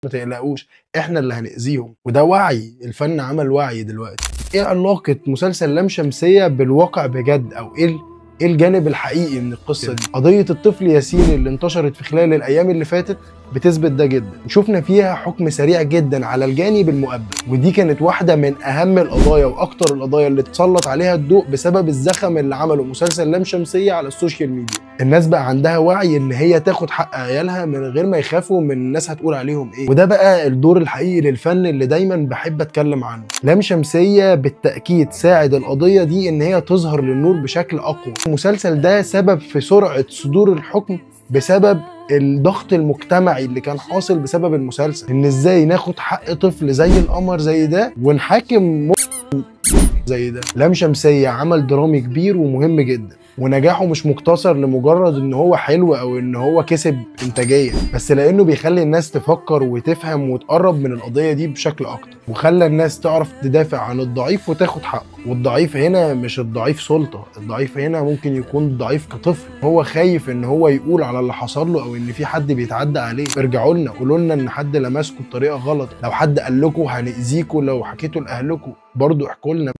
ما تقلقوش، احنا اللي هنأذيهم. وده وعي، الفن عمل وعي دلوقتي. ايه علاقة مسلسل لام شمسية بالواقع بجد، او ايه الجانب الحقيقي من القصة دي؟ قضية الطفل ياسين اللي انتشرت في خلال الايام اللي فاتت بتثبت ده جدا، وشفنا فيها حكم سريع جدا على الجاني بالمؤبد، ودي كانت واحدة من اهم القضايا واكتر القضايا اللي اتسلط عليها الضوء بسبب الزخم اللي عمله مسلسل لام شمسية على ال social media. الناس بقى عندها وعي ان هي تاخد حق عيالها من غير ما يخافوا من الناس هتقول عليهم ايه، وده بقى الدور الحقيقي للفن اللي دايما بحب اتكلم عنه. لام شمسية بالتاكيد ساعد القضية دي ان هي تظهر للنور بشكل اقوى. المسلسل ده سبب في سرعة صدور الحكم بسبب الضغط المجتمعي اللي كان حاصل بسبب المسلسل، ان ازاي ناخد حق طفل زي القمر زي ده ونحاكم زي ده. لام شمسية عمل درامي كبير ومهم جدا، ونجاحه مش مقتصر لمجرد ان هو حلو او ان هو كسب انتاجية، بس لانه بيخلي الناس تفكر وتفهم وتقرب من القضية دي بشكل اكتر، وخلى الناس تعرف تدافع عن الضعيف وتاخد حقه. والضعيف هنا مش الضعيف سلطة، الضعيف هنا ممكن يكون ضعيف كطفل هو خايف ان هو يقول على اللي حصل له او ان في حد بيتعدى عليه. ارجعوا لنا، قولوا لنا ان حد لمسكم بطريقة غلط، لو حد قال لكم هنأذيكم لو حكيتوا لاهلكم برضه احكوا لنا.